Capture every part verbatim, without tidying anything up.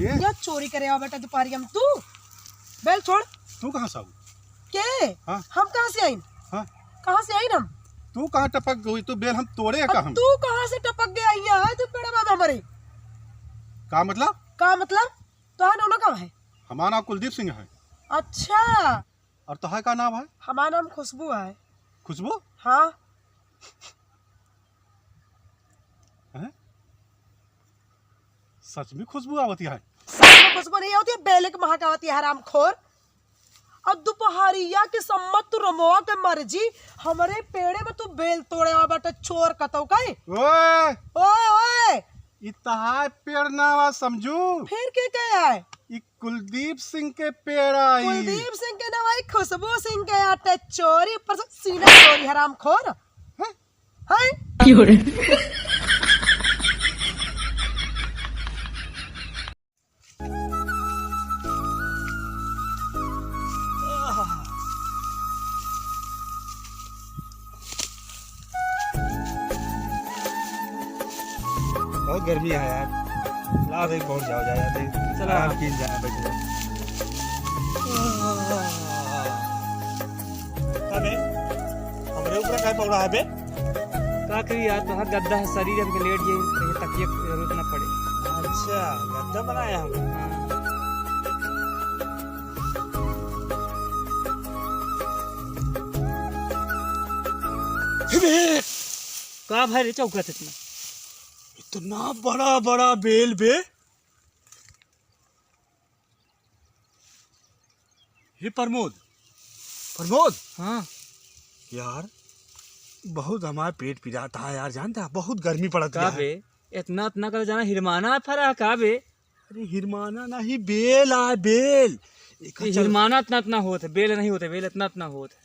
ये? या चोरी करे आवा बेटा दुपहरिया में तू? बेल छोड़। तू कहाँ से आऊ? के? हाँ? हम कहाँ से आइन? हाँ? कहाँ से आइन हम? तू कहाँ टपक गई? तू बेल हम तोड़े अब का हम? तू कहाँ से टपक गया यहाँ है तू पेड़वा में हमारे? का मतलब? का मतलब? तोहार नाम का है? हमार नाम कुलदीप सिंह है। अच्छा। और तोहार का नाम है? हमार नाम खुशबू है। खुशबू? हाँ। हैं? सच में खुशबू आवत है? सच में खुशबू नहीं आवत है, बेल के महक आवत है, हरामखोर। और दुपहरिया के सम्मत तू रमवा के मर्जी, हमरे पेड़े में तू बेल तोड़े आवा बाटे, चोर कतौ का। ओए! ओए, ओए! ई तहार पेड़ ना आवा समझू। फिर के के आए? ई कुलदीप सिंह के पेड़ आई। कुलदीप सिंह के ना आई, खुशबू सिंह के आटे चोरी, ऊपर से सीना चोरी, हरामखोर। हैं? हैं? बहुत गर्मी है यार। ला भाई, बहुत जाओ, जाओ, जाओ, चला। आराम कीन जाए, बैठ जाओ। अबे, हमरे ऊपर काहे पौड़ा है बे? का करी यार, तोहार गद्दा है, शरीर हमके लेट जाई, कहीं तकिया के जरूरत ना पड़े। अच्छा, गद्दा बनाया हम। हाँ। हे बे! का भाई रे चौकत इतना? इतना बड़ा बड़ा बेल बे। हे प्रमोद, प्रमोद। हाँ। यार, बहुत हमार पेट पिरात है यार, जानता है, बहुत गर्मी पड़त का है। बे? इतना, इतना कर जाना हिरमाना फरा है का बे? अरे हिरमाना नहीं, बेल आए, बेल। एक ये चल- हिरमाना इतना, इतना होत है, बेल नहीं होते, बेल इतना, इतना होत है।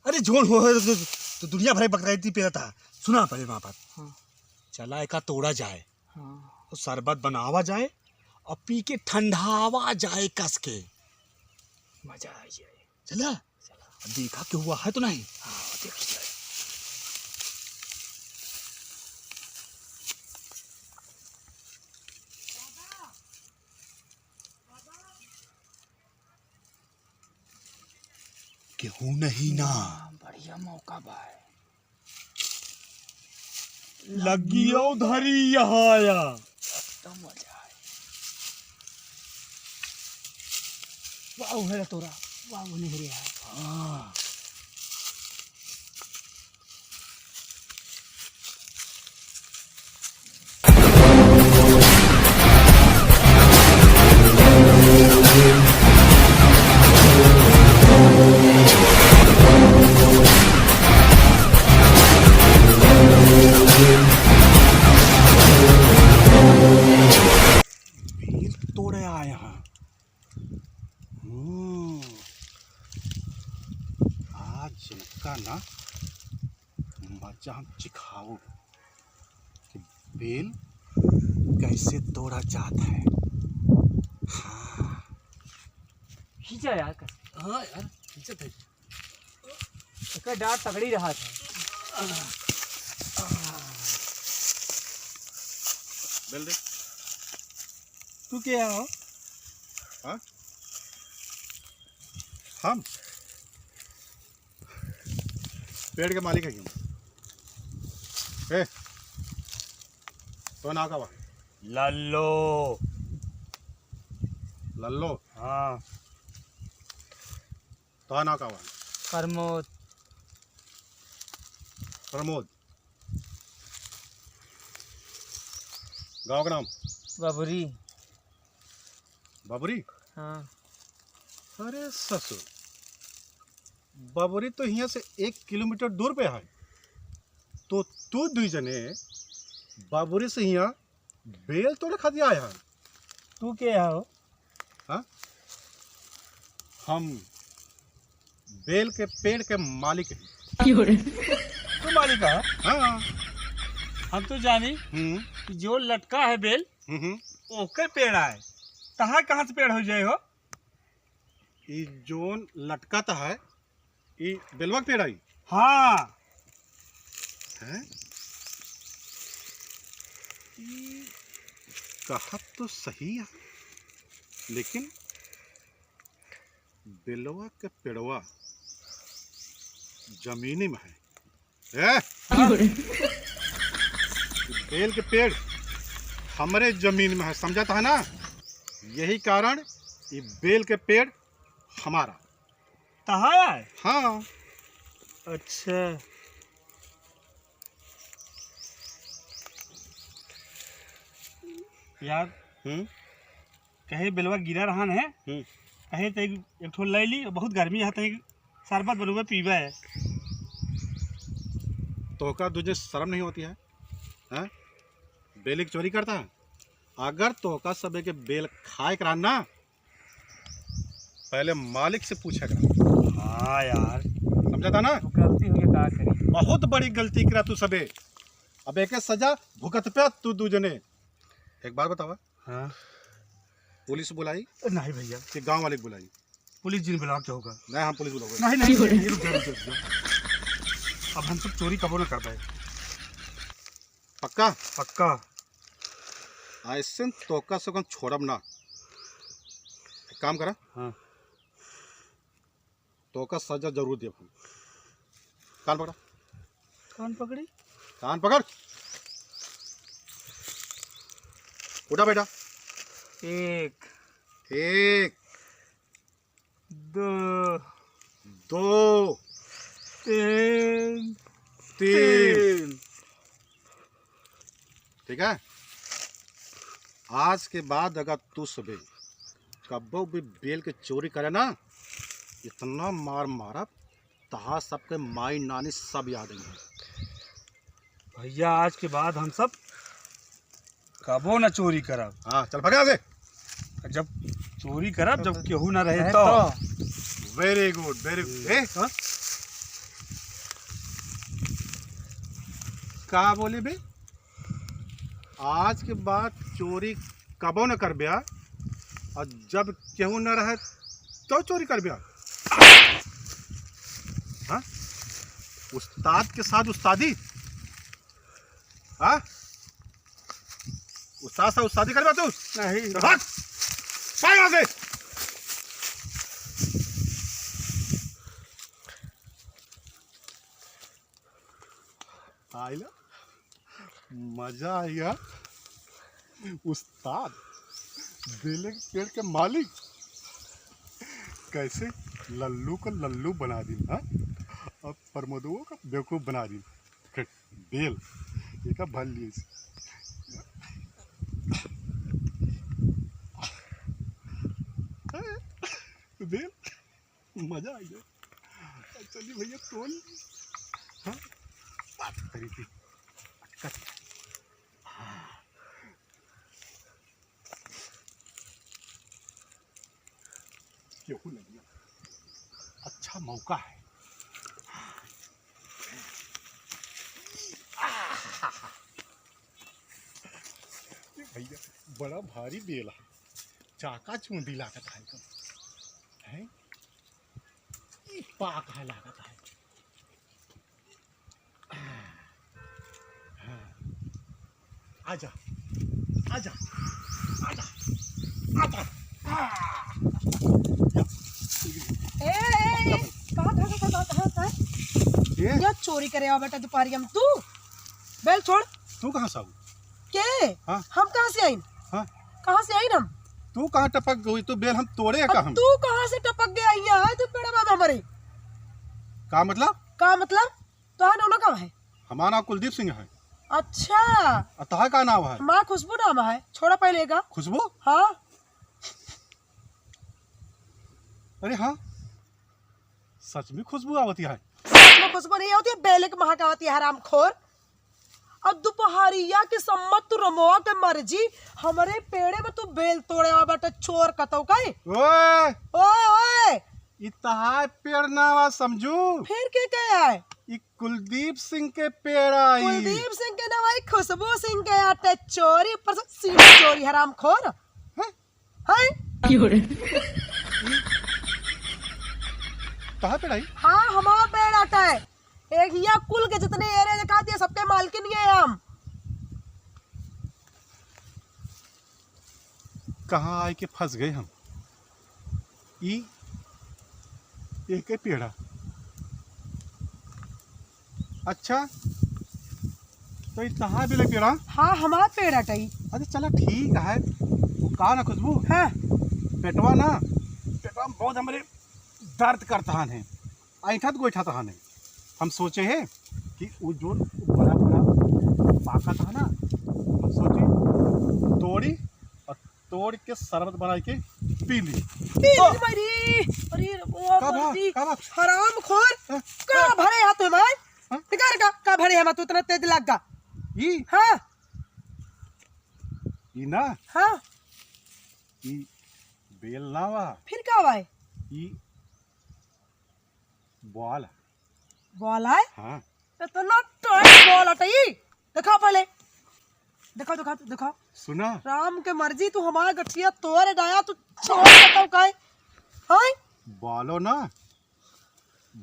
अरे जोन हो, हो, तो, तो दुनिया भर बकराइती पेरत है। सुना पहले वहाँ पर। हाँ। चला एका तोड़ा जाए। हाँ। और शरबत बनावा जाए और पी के ठंडावा जाए कस के। मजा आ जाए। चला। चला। अब देखा केहू है तो नहीं। हाँ, देखी जाए। केहू नहीं ना। बढ़िया मौका बा। लगियो धरी यहाँ आया। एकदम मजा आए। वाह, है तोरा। वाह, नहीं रे यार। हाँ। बेल तोड़े आए हैं। हम्म। आज इनका ना मजा हम चिखाओ कि बेल कैसे तोड़ा जात है। हाँ। खींचा यार, कस। हाँ यार, खींचत है। एकर डांट तगड़ी रहा था। बेल दे। तू के हो? हाँ? हम? पेड़ के मालिक है क्यों? ए, तो ना का बा? लल्लो। लल्लो? हाँ। तो ना का बा? प्रमोद। प्रमोद। गाँव का नाम? बबुरी। बबुरी? हाँ। अरे ससुर, बबुरी तो हियाँ से एक किलोमीटर दूर पे है, तो तू दुई जने बबुरी से हियाँ बेल तोड़े खातिर आया है। तू के हो? हाँ? हम बेल के पेड़ के मालिक हैं। क्यों रे? तू मालिक है? हाँ। हम तो जानी हम्म। कि जो लटका है बेल, हम्म, हम्म। ओके पेड़ आए। तहार कहाँ से पेड़ हो जाए हो? ई जोन लटकत है, ई बेलवा के पेड़ आई? हाँ। हैं? ई कहत तो सही है, लेकिन बेलवा के पेड़वा जमीनी में है। ए? बेल के पेड़ हमरे जमीन में है, समझत है ना? यही कारण ये बेल के पेड़ हमारा। तहार है? हाँ। अच्छा। यार, हम्म? कहे बेलवा गिरा रहन है, हम्म। कहे तो एक, एक ठो ले ली, बहुत गर्मी है, तो एक शरबत बनवे पीबे है। तोहका तुझे शर्म नहीं होती है, हैं? बेल की चोरी करता है? अगर तोहका सबे के बेल खाए के रहन ना, पहले मालिक से पूछे के रहन। हाँ यार। समझा था ना? तो गलती हो गई, का करी? बहुत बड़ी गलती करा तू सबे। अब एके सजा भुगत पे तू दू जने। एक बात बतावा। हाँ। पुलिस बुलाई नहीं भैया। कि गांव वाले के बुलाई? पुलिस जिन बुलाओ क्या होगा? नहीं, हम पुलिस बुलाओगे। नहीं, नहीं, नहीं, नहीं, रुक जा, रुक जा, रुक जा। अब हम सब चोरी कबो ना कर पाए। पक्का? पक्का। ऐसे तोका से कौन छोड़ब ना। एक काम करा। हाँ। तोका सजा जरूर देब हम। कान पकड़ा। कान पकड़ी? कान पकड़। उठा बेटा। एक। एक। दो। दो। तीन। तीन। तीन। ठीक है, आज के बाद अगर तू सबे कब्बो भी बेल के चोरी करे ना, इतना मार मारब, तहार सबके माई नानी सब याद आई। भैया, आज के बाद हम सब कबो ना चोरी करब। हाँ, चल भागा से। जब चोरी करब, जब केहू ना रहे तो। Very good, very good। ए, हाँ? का बोले बे? आज के बाद चोरी कबो न करब्या, और जब केहू न रहे तो चोरी करब्या। हाँ? उस्ताद के साथ उस्तादी? हाँ? उस्ताद साथ उस्तादी करब्या तू? नहीं। तो भाग! भाग यहाँ से! आइला, मजा आइगा। उस्ताद, बेले के पेड़ के मालिक, कैसे लल्लू को लल्लू बना दिन, हाँ? अब प्रमोदो का बेवकूफ बना दिन। बेल, एका भर लिए। बेल, मजा आ गया। चलिए भैया, तोल। हाँ? बात करी थी। अटकत। हाँ। केहू लग गया। अच्छा मौका है। भैया, बड़ा भारी बेला। चाका चूंदी लागत है एकदम। हैं? ई पाक है लागत है। हाँ। आजा, आजा, आजा, आजा। आ! ए, ए, ए, कहाँ, कहाँ, कहाँ, कहाँ, कहाँ, कहाँ? ये? या चोरी करे आवा बेटा दुपहरिया में तू? बेल छोड़। तू कहाँ से आऊ? के? हाँ? हम कहाँ से आइन? हाँ? कहाँ से आइन हम? तू कहाँ टपक गई? तू बेल हम तोड़े अब का हम? तू कहाँ से टपक गया? यहाँ है तू पेड़वा में हमारे। का मतलब? का मतलब? तोहार नौना कहाँ है? हमार नाम कुलदीप सिंह है। अच्छा। और तोहार का नाम है? हमार खुशबू नाम है। छोड़ा पहले का। खुशबू? हाँ। अरे हाँ, सच में खुशबू आवती है। सच में खुशबू नहीं आवती है, बेले के महक आवती है, हरामखोर। और दुपहरिया के सम्मत तू रमवा के मर्जी, हमरे पेड़े में तू बेल तोड़े आवा बाटे, चोर कतौ का। ओए! ओए, ओए! ई तहार पेड़ ना आवा समझू। फिर के के आए? ई कुलदीप सिंह के पेड़ आई। कुलदीप सिंह के ना भाई, खुशबू सिंह के आटे चोरी, ऊपर से सीढ़ी चोरी, हरामखोर। हैं? हैं? तहार पेड़ आई? हाँ, हमार पेड़ आटा है। एक हिया कुल के जितने एरे दिखाती है, सबके मालकिन ये हम। कहाँ आइके फँस गए हम। ई एक पेड़ा। अच्छा, तो ई तहार बेल पेड़ा? हाँ, हमार पेड़ा टई। अच्छा, चला ठीक है। वो का ना खुशबू? हाँ। पेटवा ना, पेटवा में बहुत हमरे दर्द करत हन है, ऐंठत गोइठत हन है। हम सोचे है कि उ जोन बड़ा बड़ा पाकत है ना, हम सोचे तोड़ी और तोड़ के शरबत बनाई के पी ली। पी ली ओ! भाई रे। अरे वो का बा? बंदी, का बा? हरामखोर, हाँ? का हाँ? भरे हाथ में भाई? हाँ? निकाल का, का भरे हाथ में तू इतना तेज लग गा? ई? हाँ। ई ना? हाँ। ई बेल ना बा। फिर का बा? ई बॉल है। बॉल है? हाँ। इतना टाइट बॉल हटई। दिखाओ पहले। दिखाओ, दिखाओ, दिखाओ। सुना। राम के मर्जी, तू हमार गठिया तोड़ डाया, तू छोड़ बताओ काहे? हैं? बॉलो ना,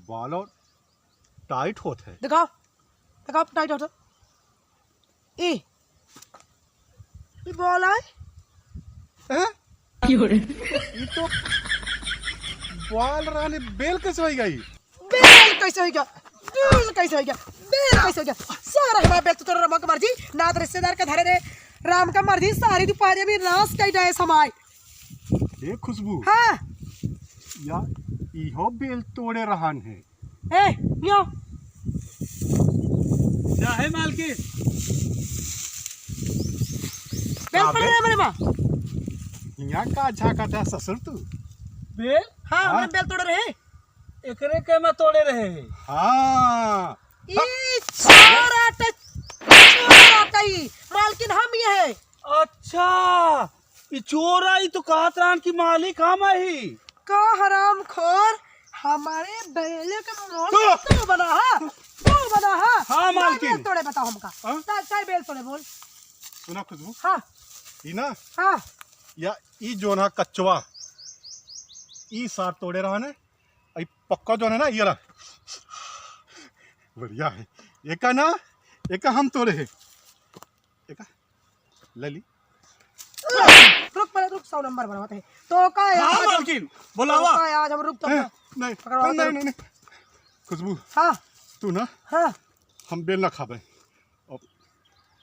बॉलो टाइट होत है। दिखाओ, दिखाओ टाइट होत है। ई, ई बॉल है? हैं? क्यों रे? ई तो बॉल रहने, बेल कैसे होई गई? बेल कैसे होई गया? बेल कैसे होई गया? बेल कैसे होई गया? सारा हमारा बेल तो तोरा राम का मर्जी, नात रिश्तेदार का धरे रे, राम का मर्जी, सारी दुपहरिया में नाश कई जाए समाय। ए खुशबू। हाँ। या इहो बेल तोड़े रहन है। ए, यो। क्या है मालकिन? बेल अबे। पड़ रहे हमारे माँ। यहाँ का झाँकत है ससुर तू? बेल? हाँ, हाँ। हमरे बेल तोड़े रहे। एकरे के में तोड़े रहे हैं। हाँ। ई छोरा त, छोरा त ई। मालकिन हम ये है। अच्छा, ई चोर आई तो कहत रहन कि मालिक हम ही। का हरामखोर, हमारे बैले के मोल हाँ। तू बना हा, तू बना हा। हाँ, ना मालकिन। बेल तोड़े बताओ हमका। हाँ? का, का बेल तोड़े बोल। सुना खुशबू। हाँ। ई ना? हाँ। या ई जोन हा कच्चवा, ई सार तोड़े रहने, आई पक्का जोन है ना, ये रहा। बढ़िया है। एका ना, एका हम तोड़े है। एका, ले ली। रुक, पहले रुक, सौ नंबर बनवाते हैं। तो का यार, हाँ, आज हम, मालकिन, बुलावा। तो का यार, आज हम रुक तो ए, नहीं, पकड़वा नहीं, तो नहीं, नहीं। खुशबू, हाँ। तू ना, हाँ। हम बेल ना खाबे। अब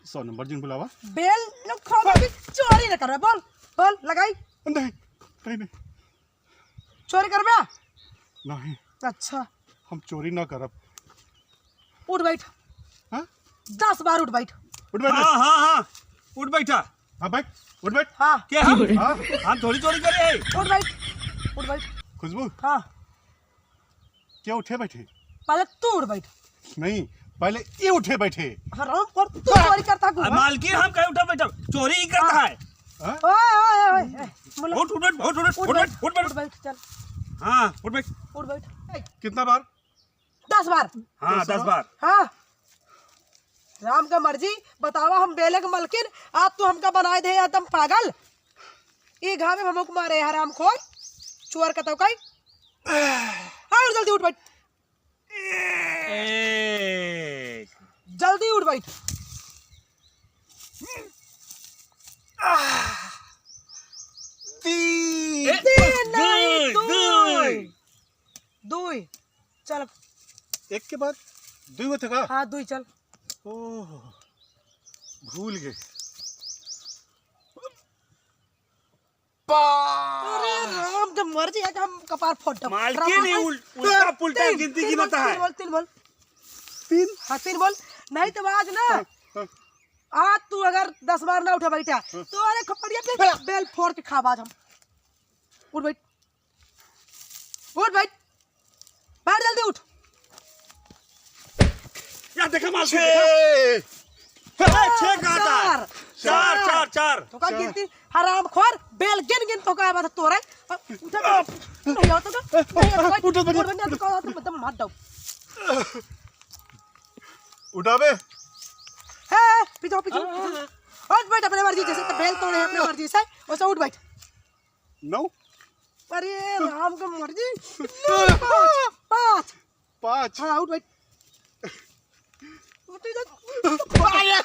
सौ नंबर जिन बुलावा। बेल लोग खाबे कि चोरी ना करबे, बोल, बोल, लगाई। नहीं, नहीं, नहीं। चोरी करबे? नहीं। अच्छा। हम चोरी ना करब। उठ बैठ। हाँ? दस बार उठ बैठ। उठ बैठ। हाँ, हाँ, हाँ। उठ बैठा। हाँ, बैठ। उठ बैठ। हाँ। क्या है? हाँ। हम थोड़ी चोरी करे हैं। उठ बैठ। उठ बैठ। खुशबू। हाँ। क्या उठे बैठे? पहले तू उठ बैठ। नहीं, पहले ये उठे बैठे। हरामखोर, तू चोरी करता है, अब मालकिन हम कहीं उठा बैठा, चोरी ही करता है। हाँ? ओए, ओए, ओए, ओए, ए, मुला। उठ, उठ, उठ, उठ, उठ, उठ उठ बैठ, बैठ, उठ बैठ। उठ बैठ, चल। हाँ, उठ बैठ। उठ बैठ। ए। कितना बार? दस बार। हाँ, दस बार। हाँ। राम का मर्जी, बतावा हम बेले के मलकिन, आज तू हमका बनाए दे एकदम पागल। ई घामे में हमको मारे हरामखोर, चोर का तो कहीं। और जल्दी उठ बैठ। एक। जल्दी उठ बैठ। तीन। ए, तीन नहीं, दुई, दुई। दुई। दुई। चल। एक के बाद दुई होते का? हाँ, दुई चल। ओह, भूल गए। पा- अरे राम, जब मर जाए तो हम कपार फोड़ दम। मालकिन, राम, ये उल-, उल्टा पुल्टा तीन, गिनती तीन बोल, गिनता है। तीन बोल, तीन बोल। तीन? हाँ, तीन बोल। नहीं तो आज ना, हाँ, हाँ। आज तू अगर दस बार ना उठा बैठा, हाँ। तो अरे खपड़िया पे हाँ। बेल फोड़ के खाब आज हम। उठ बैठ। उठ बैठ। बाहर जल्दी उठ। या देखा मालकिन, छे। देखा। ए, छे कहाँ था? चार। चार, चार, चार। तो का चार। गिनती? हरामखोर, बेल गिन गिन तो का बात तोरे। उठा। नहीं होता तो, नहीं होता तो, उठा, उठा, उठा, उठा। तो का बात मतलब मार दो। उठावे। ए, पीछे, पीछे, पीछे। उठ बैठ अपने मर्जी जैसे तो बेल तोड़े अपने मर्जी से, वैसे उठ बैठ। नौ। अरे राम का मर्जी। पाँच। पाँच। पाँच। हाँ, उठ बैठ। उठ जा। अरे।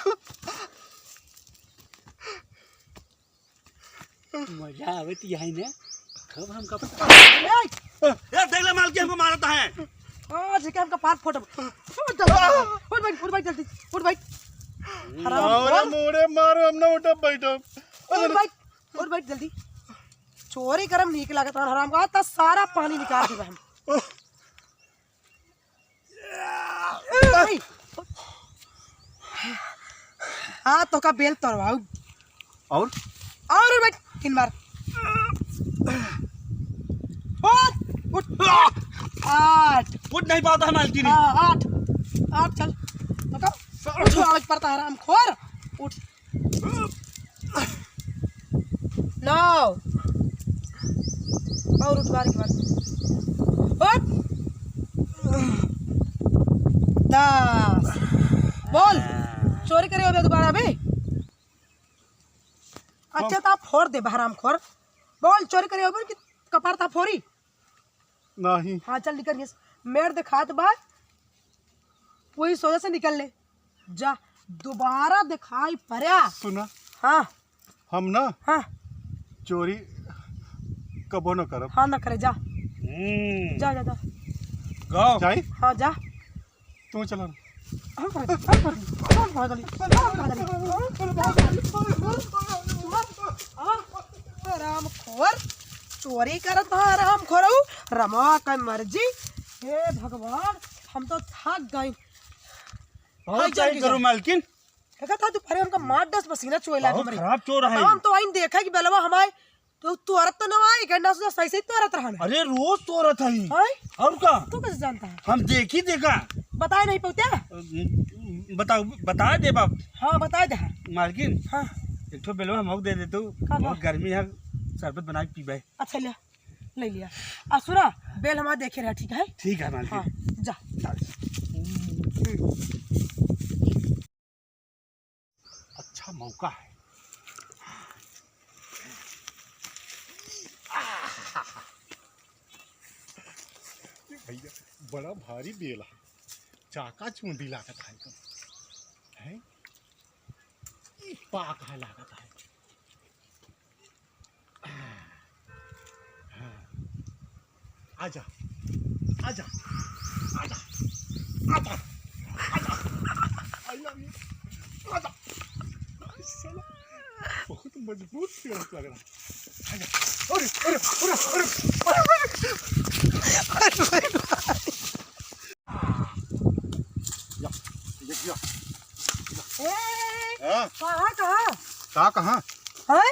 मजा आवत यही ने। कब हमका पता। ए, ए, देख ले मालकिन, हमको मारत है। आज के हमका पार फोटो। उठ, उठ, उठ, उठ भाई, उठ भाई जल्दी, उठ भाई। हराम अरे खोर। मोरे मारे, हम ना उठब बैठब। उठ भाई, उठ भाई जल्दी। चोरी करम नीक लागत है हराम का, त सारा पानी निकाल देबे हम। ए, भाई। हाँ, तोका बेल तोड़वाऊ। और? और बैठ, तीन बार। उठ, उठ। आठ। उठ नहीं पाता है मालकिन। हाँ, आठ। आठ, चल। उठ, उठ, आवाज पड़ता है, हरामखोर। उठ। नौ। और उठ, बार के बाद। उठ। दस। बोल, चोरी करे होबे दोबारा बे? अच्छा, तो आप फोड़ दे, हरामखोर। बोल, चोरी करे होबे कि कपार था फोरी? नहीं। हाँ, चल निकल, ये मेर दिखात बा, वही सोजा से निकल ले। जा, दोबारा दिखाई पड़ा। सुना। हाँ। हम ना हाँ। चोरी कबो न करब। हाँ, न करे, जा। हम्म। जा, जा, जा। गाओ। जाई? हाँ, जा। तू चला ना। हम भाग, हम भाग, हम भाग, हम भाग, हम भाग। हरामखोर, चोरी करत है हरामखोरऊ, रमा का मर्जी। हे भगवान, हम तो थक गए। और हाय, क्या जल्दी करूँ जा। मालकिन? देखा था दोपहरे हमका मार दस पसीना चुए लागे बहुत मरे। खराब चोर है। हम तो आइन देखा कि बेलवा हमारे तो तोरत तो ना आई, गंडा सुधा सही सही तोरत रहन। अरे रोज तोरत है। हैं? और का? तू कैसे जानता है? हम देखी देखा। बताए नहीं पौत्या? बताओ, बता दे बाप। हाँ, बता दे। मालकिन, हाँ। एक ठो बेलवा हमको दे दे तू। का बा? बहुत गर्मी है, शरबत बना के पीबे। अच्छा, ले, ले लिया। आ सुना, बेल हमारा देखे रहा, ठीक है? ठीक है मालकिन। हाँ, जा। अच्छा मौका है। भैया, बड़ा भारी बेल है, चाका चूंदी लागत है एकदम। हैं? ई पाक है लागत है। हाँ। आजा, आजा, आजा, आजा, आजा। I love you। आजा। साला, बहुत मजबूत पेड़ लग रहा है। आजा। अरे, अरे, अरे, अरे, अरे, अरे। या, ये, या। ए, हाँ? कहाँ, कहाँ? का कहाँ? हैं?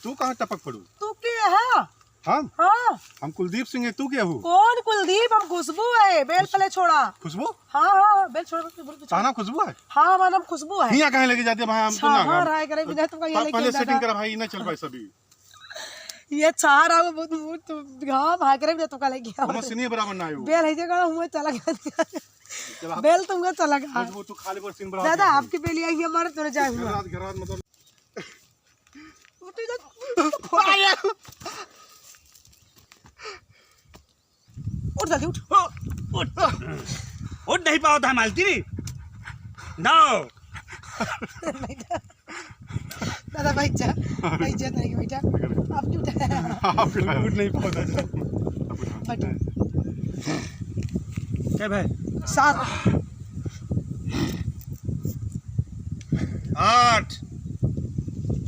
तू कहाँ टपक पड़ू? तू के है? हम? हाँ। हम कुलदीप सिंह है, तू के हू? कौन कुलदीप? हम खुशबू है, बेल खुश-, पहले छोड़ा। खुशबू? हाँ, हाँ, हाँ, बेल छोड़ा, खुशबू, खुशबू। का नाम खुशबू है? हाँ, हमारा नाम खुशबू है। हियाँ काहे लेके जाते भाई, हम तो ना, हाँ, हम राय करे बिना तुमका यहाँ प-, लेके पहले जाता। Setting करा भाई, ये ना चल पाए सभी। ये चार आओ, बहुत, बहुत, हाँ, भाग रहे बिना तुमका लेके आओ। कोनो सीनियर बराबर ना आयो। बेल है जगह, हुआ चला गया। चला। बेल तुमका चला गया। खुशबू, तू खाली पर सीन बराबर दादा, ना आयो। आपकी बेली आई, हमारे तोरे जाए घर हुआ। रात, घर रात मतलब उठ जल्दी, उठ। उठ, उठ। उठ नहीं पावत है मालकिन। No। दादा, बैठ जा, बैठ जा, नहीं बैठा। आप नहीं उठा। आप उठ नहीं पावत है। बैठो। क्या भाई? सात। आठ।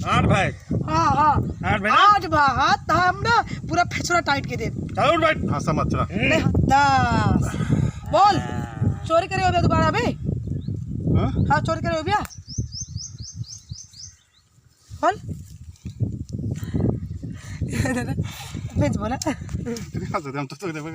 आठ भाई। हाँ, हाँ। आठ भाई ना? आठ बा, हाँ, तो हम ना पूरा फेचुरा tight के देब। चलो उठ भाई। हाँ, समझ रहा। हम्म। नहीं, दस। बोल, चोरी करे होबे दोबारा बे? हाँ? हाँ, चोरी करे होबे? बोल। दादा, बेंच बोला। तेरे हाथ से हम तो, तो देखो।